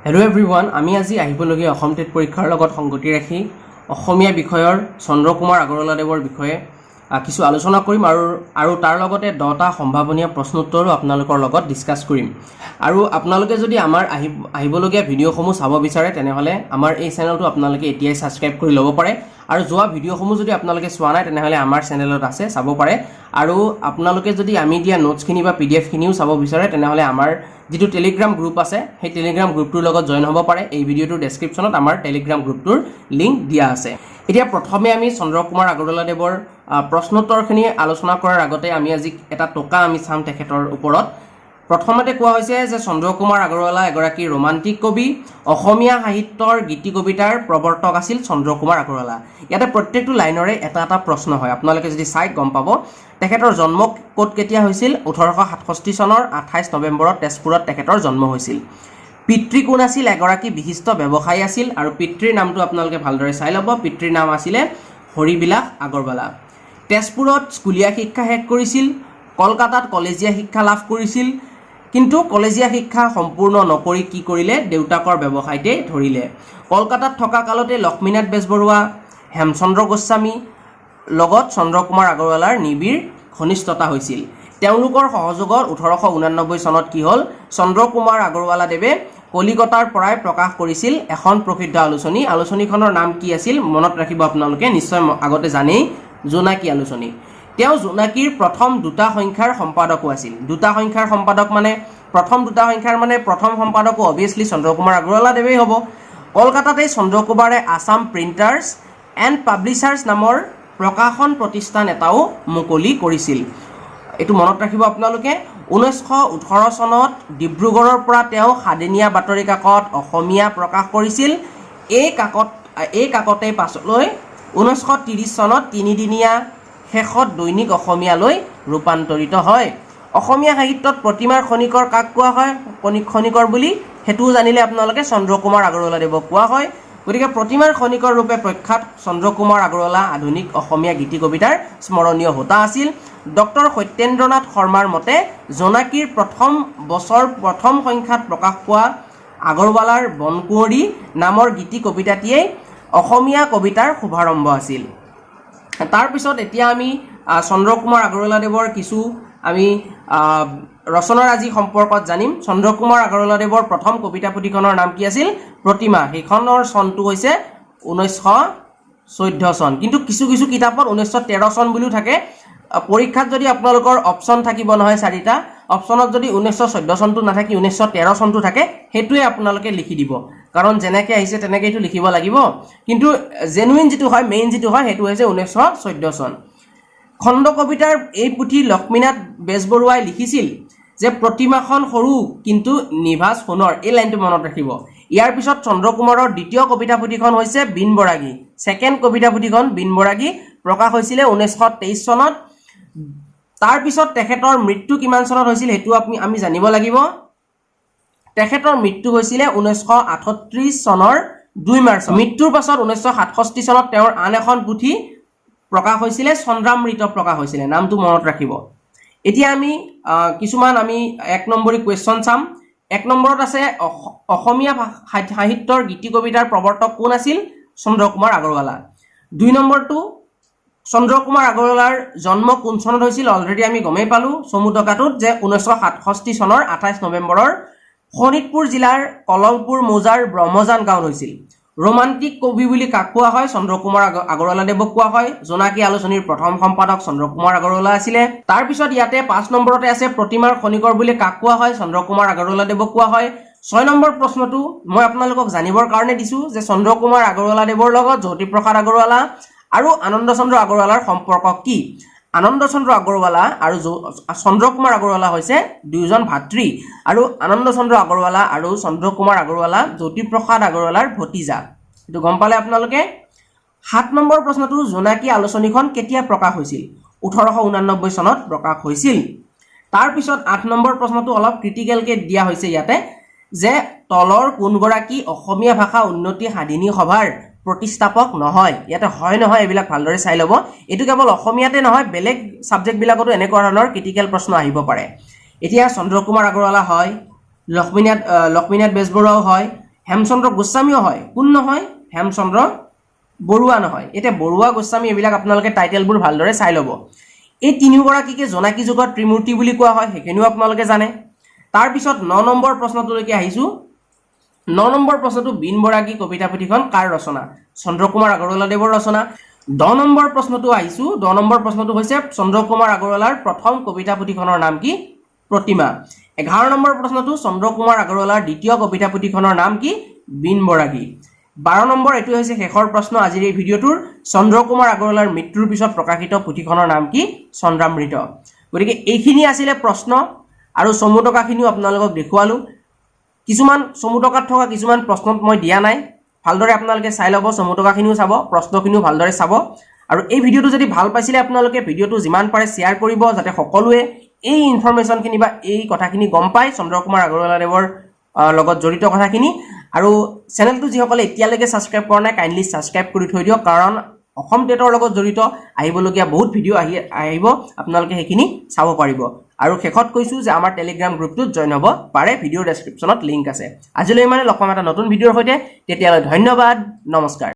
Hello' everyone, আমি আজি আহিবলগীয়া অসম টেট পৰীক্ষাৰ লগত সংগতি ৰাখি অসমীয়া বিষয়ৰ চন্দ্ৰকুমাৰ আগৰৱালাদেৱৰ বিষয়ে কিছু আলোচনা কৰিম আৰু আৰু তাৰ লগতে 10টা সম্ভাৱনীয় প্ৰশ্নোত্তৰো আপোনালোকৰ লগত ডিছকাছ কৰিম। আৰু আপোনালোকে যদি আমাৰ আহিবলগীয়া ভিডিঅ'সমূহ চাব বিচাৰে, তেনেহ'লে আমাৰ এই চেনেলটো আপোনালোকে এতিয়াই ছাবস্ক্ৰাইব কৰি ল'ব পাৰে। আৰু যোৱা ভিডিঅ'সমূহ যদি আপোনালোকে চোৱা নাই, তেনেহ'লে আমাৰ চেনেলত আছে, চাব পাৰে। আৰু আপোনালোকে যদি আমি দিয়া নোটছখিনি বা পিডিএফখিনিও চাব বিচাৰে, তেনেহ'লে আমাৰ যিটো টেলিগ্ৰাম গ্ৰুপ আছে, সেই টেলিগ্ৰাম গ্ৰুপটোৰ লগত জইন হ'ব পাৰে। এই ভিডিঅ'টোৰ ডেছক্ৰিপশ্যনত আমাৰ টেলিগ্ৰাম গ্ৰুপটোৰ লিংক দিয়া আছে। এতিয়া প্ৰথমে আমি চন্দ্ৰকুমাৰ আগৰৱালাদেৱৰ প্ৰশ্নোত্তৰখিনি আলোচনা কৰাৰ আগতে আমি আজি এটা টোকা আমি চাম তেখেতৰ ওপৰত। প্ৰথমতে কোৱা হৈছে যে চন্দ্ৰকুমাৰ আগৰৱালা এগৰাকী ৰোমান্টিক কবি। অসমীয়া সাহিত্যৰ গীতি কবিতাৰ প্ৰৱৰ্তক আছিল চন্দ্ৰকুমাৰ আগৰৱালা। ইয়াতে প্ৰত্যেকটো লাইনৰে এটা এটা প্ৰশ্ন হয়, আপোনালোকে যদি চাই গম পাব। তেখেতৰ জন্ম ক'ত কেতিয়া হৈছিল? 1867 চনৰ 28 নৱেম্বৰত তেজপুৰত তেখেতৰ জন্ম হৈছিল। পিতৃ কোন আছিল? এগৰাকী বিশিষ্ট ব্যৱসায়ী আছিল। আৰু পিতৃৰ নামটো আপোনালোকে ভালদৰে চাই ল'ব। পিতৃৰ নাম আছিলে হৰিবিলাস আগৰৱালা। তেজপুৰত স্কুলীয়া শিক্ষা শেষ কৰিছিল। কলকাতাত কলেজীয়া শিক্ষা লাভ কৰিছিল। কিন্তু কলেজীয়া শিক্ষা সম্পূৰ্ণ নকৰি কি কৰিলে? দেউতাকৰ ব্যৱসায়তেই ধৰিলে। কলকাতাত থকা কালতে লক্ষ্মীনাথ বেজবৰুৱা, হেমচন্দ্ৰ গোস্বামী লগত চন্দ্ৰকুমাৰ আগৰৱালাৰ নিবিড় ঘনিষ্ঠতা হৈছিল। তেওঁলোকৰ সহযোগত 1889 চনত কি হ'ল? চন্দ্ৰকুমাৰ আগৰৱালাদেৱে কলিকতাৰ পৰাই প্ৰকাশ কৰিছিল এখন প্ৰসিদ্ধ আলোচনী। আলোচনীখনৰ নাম কি আছিল? মনত ৰাখিব, আপোনালোকে নিশ্চয় আগতে জানেই, জোনাকী আলোচনী। তেওঁ জোনাকীৰ প্ৰথম দুটা সংখ্যাৰ সম্পাদকো আছিল। দুটা সংখ্যাৰ সম্পাদক মানে, প্ৰথম দুটা সংখ্যাৰ মানে প্ৰথম সম্পাদকো অভিয়াছলি চন্দ্ৰকুমাৰ আগৰৱালাদেৱেই হ'ব। কলকাতাতেই চন্দ্ৰকুমাৰে আছাম প্ৰিণ্টাৰ্ছ এণ্ড পাব্লিছাৰ্ছ নামৰ প্ৰকাশন প্ৰতিষ্ঠান এটাও মুকলি কৰিছিল। এইটো মনত ৰাখিব আপোনালোকে। 1918 চনত ডিব্ৰুগড়ৰ পৰা তেওঁ সাদিনীয়া বাতৰি কাকত অসমীয়া প্ৰকাশ কৰিছিল। এই কাকতেই পাছলৈ 1930 চনত তিনিদিনীয়া, শেষত দৈনিক অসমীয়ালৈ ৰূপান্তৰিত হয়। অসমীয়া সাহিত্যত প্ৰতিমাৰ খনিকৰ কাক কোৱা হয়? খনিকৰ বুলি সেইটোও জানিলে আপোনালোকে, চন্দ্ৰকুমাৰ আগৰৱালাদেৱক কোৱা হয়। গতিকে প্ৰতিমাৰ খনিকৰ ৰূপে প্ৰখ্যাত চন্দ্ৰকুমাৰ আগৰৱালা আধুনিক অসমীয়া গীতি কবিতাৰ স্মৰণীয় হোতা আছিল। ডক্টৰ সত্যেন্দ্ৰনাথ শৰ্মাৰ মতে জোনাকীৰ প্ৰথম বছৰ প্ৰথম সংখ্যাত প্ৰকাশ পোৱা আগৰৱালাৰ বনকুঁৱৰী নামৰ গীতি কবিতাটিয়েই অসমীয়া কবিতাৰ শুভাৰম্ভ আছিল। তাৰপিছত এতিয়া আমি চন্দ্ৰকুমাৰ আগৰৱালাদেৱৰ কিছু আমি ৰচনাৰাজি সম্পৰ্কত জানিম। চন্দ্ৰকুমাৰ আগৰৱালাদেৱৰ প্ৰথম কবিতা পুথিখনৰ নাম কি আছিল? প্ৰতিমা। সেইখনৰ চনটো হৈছে 1914 চন। কিন্তু কিছু কিছু কিতাপত 1913 চন বুলিও থাকে। পৰীক্ষাত যদি আপোনালোকৰ অপশ্যন থাকিব নহয় চাৰিটা অপশ্যনত, যদি 1914 চনটো নাথাকি 1913 চনটো থাকে, সেইটোৱে আপোনালোকে লিখি দিব। কাৰণ যেনেকৈ আহিছে তেনেকৈতো লিখিব লাগিব। কিন্তু জেনুইন যিটো হয়, মেইন যিটো হয়, সেইটো হৈছে 1914 চন। খণ্ড কবিতাৰ এই পুথি লক্ষ্মীনাথ বেজবৰুৱাই লিখিছিল যে প্ৰতিমাখন সৰু কিন্তু নিভাঁজ সোণৰ, এই লাইনটো মনত ৰাখিব। ইয়াৰ পিছত চন্দ্ৰকুমাৰৰ দ্বিতীয় কবিতা পুথিখন হৈছে বীণ বৰাগী। ছেকেণ্ড কবিতা পুথিখন বীণ বৰাগী প্ৰকাশ হৈছিলে 1923 চনত। তাৰপিছত তেখেতৰ মৃত্যু কিমান চনত হৈছিল, সেইটো আমি জানিব লাগিব। তেখেতৰ মৃত্যু হৈছিলে 1938 চনৰ 2 মাৰ্চ। মৃত্যুৰ পাছত 1967 চনত তেওঁৰ আন এখন পুথি প্ৰকাশ হৈছিলে, চন্দ্ৰামৃত প্ৰকাশ হৈছিলে। নামটো মনত ৰাখিব। এতিয়া আমি কিছুমান আমি এক নম্বৰী কুৱেশ্যন চাম। এক নম্বৰত আছে, অসমীয়া সাহিত্যৰ গীতি কবিতাৰ প্ৰৱৰ্তক কোন আছিল? চন্দ্ৰকুমাৰ আগৰৱালা। দুই নম্বৰটো, চন্দ্ৰকুমাৰ আগৰৱালাৰ জন্ম কোন চনত হৈছিল? অলৰেডি আমি গমেই পালোঁ চমু টকাটোত যে 1967 চনৰ 28 নৱেম্বৰৰ শোণিতপুৰ জিলাৰ কলংপুৰ মৌজাৰ ব্ৰহ্মজান গাঁৱত হৈছিল। ৰোমান্টিক কবি বুলি কাক কোৱা হয়? চন্দ্ৰকুমাৰ আগৰৱালাদেৱক কোৱা হয়। জোনাকী আলোচনীৰ প্ৰথম সম্পাদক চন্দ্ৰকুমাৰ আগৰৱালা আছিলে। তাৰপিছত ইয়াতে 5 নম্বৰতে আছে, প্ৰতিমাৰ খনিকৰ বুলি কাক কোৱা হয়? চন্দ্ৰকুমাৰ আগৰৱালাদেৱক কোৱা হয়। 6 নম্বৰ প্ৰশ্নটো মই আপোনালোকক জানিবৰ কাৰণে দিছোঁ যে চন্দ্ৰকুমাৰ আগৰৱালাদেৱৰ লগত জ্যোতিপ্ৰসাদ আগৰৱালা আৰু আনন্দচন্দ্ৰ আগৰৱালাৰ সম্পৰ্ক কি? আনন্দচন্দ্ৰ আগৰৱালা আৰু চন্দ্ৰকুমাৰ আগৰৱালা হৈছে দুয়োজন ভাতৃ আৰু আনন্দচন্দ্ৰ আগৰৱালা আৰু চন্দ্ৰকুমাৰ আগৰৱালা জ্যোতিপ্ৰসাদ আগৰৱালাৰ ভতিজা। এইটো গম পালে আপোনালোকে। 7 নম্বৰ প্ৰশ্নটো, জোনাকী আলোচনীখন কেতিয়া প্ৰকাশ হৈছিল? 1889 চনত প্ৰকাশ হৈছিল। তাৰপিছত 8 নম্বৰ প্ৰশ্নটো অলপ ক্ৰিটিকেলকৈ দিয়া হৈছে ইয়াতে যে তলৰ কোনগৰাকী অসমীয়া ভাষা উন্নতি সাধিনী সভাৰ প্ৰতিষ্ঠাপক নহয়? ইয়াতে হয় নহয় এইবিলাক ভালদৰে চাই ল'ব। এইটো কেৱল অসমীয়াতে নহয়, বেলেগ ছাবজেক্টবিলাকতো এনেকুৱা ধৰণৰ ক্ৰিটিকেল প্ৰশ্ন আহিব পাৰে। এতিয়া চন্দ্ৰকুমাৰ আগৰৱালা হয়, লক্ষ্মীনাথ বেজবৰুৱাও হয়, হেমচন্দ্ৰ গোস্বামীও হয়। কোন নহয়? হেমচন্দ্ৰ বৰুৱা নহয়। এতিয়া বৰুৱা, গোস্বামী এইবিলাক আপোনালোকে টাইটেলবোৰ ভালদৰে চাই ল'ব। এই তিনিওগৰাকীকে জোনাকী যুগৰ ত্ৰিমূৰ্তি বুলি কোৱা হয়, সেইখিনিও আপোনালোকে জানে। তাৰপিছত 9 নম্বৰ প্ৰশ্নটোলৈকে আহিছোঁ। 9 নম্বৰ প্ৰশ্নটো, বীণ বৰাগী কবিতা পুথিখন কাৰ ৰচনা? চন্দ্ৰকুমাৰ আগৰৱালাদেৱৰ ৰচনা। 10 নম্বৰ প্ৰশ্নটো আহিছোঁ। 10 নম্বৰ প্ৰশ্নটো হৈছে, চন্দ্ৰকুমাৰ আগৰৱালাৰ প্ৰথম কবিতা পুথিখনৰ নাম কি? প্ৰতিমা। 11 নম্বৰ প্ৰশ্নটো, চন্দ্ৰকুমাৰ আগৰৱালাৰ দ্বিতীয় কবিতা পুথিখনৰ নাম কি? বীণ বৰাগী। 12 নম্বৰ, এইটো হৈছে শেষৰ প্ৰশ্ন আজিৰ এই ভিডিঅ'টোৰ, চন্দ্ৰকুমাৰ আগৰৱালাৰ মৃত্যুৰ পিছত প্ৰকাশিত পুথিখনৰ নাম কি? চন্দ্ৰামৃত। গতিকে এইখিনি আছিলে প্ৰশ্ন আৰু চমু টকাখিনিও আপোনালোকক দেখুৱালোঁ। কিছুমান চমু টকাত থকা কিছুমান প্ৰশ্নত মই দিয়া নাই। ভালদৰে আপোনালোকে চাই ল'ব, চমু টকাখিনিও চাব, প্ৰশ্নখিনিও ভালদৰে চাব। আৰু এই ভিডিঅ'টো যদি ভাল পাইছিলে আপোনালোকে, ভিডিঅ'টো যিমান পাৰে শ্বেয়াৰ কৰিব, যাতে সকলোৱে এই ইনফৰমেশ্যনখিনি বা এই কথাখিনি গম পায়, চন্দ্ৰকুমাৰ আগৰৱালাদেৱৰ লগত জড়িত কথাখিনি। আৰু চেনেলটো যিসকলে এতিয়ালৈকে ছাবস্ক্ৰাইব কৰা নাই, কাইণ্ডলি ছাবস্ক্ৰাইব কৰি থৈ দিয়ক, কাৰণ অসম টেটৰ লগত জড়িত আহিবলগীয়া বহুত ভিডিঅ' আহিব, আপোনালোকে সেইখিনি চাব পাৰিব। আৰু শেষত কৈছোঁ যে আমাৰ টেলিগ্ৰাম গ্ৰুপটোত জইন হ'ব পাৰে, ভিডিঅ'ৰ ডেছক্ৰিপশ্যনত লিংক আছে। আজিলৈ মানে লগ পাম এটা নতুন ভিডিঅ'ৰ সৈতে। তেতিয়ালৈ ধন্যবাদ, নমস্কাৰ।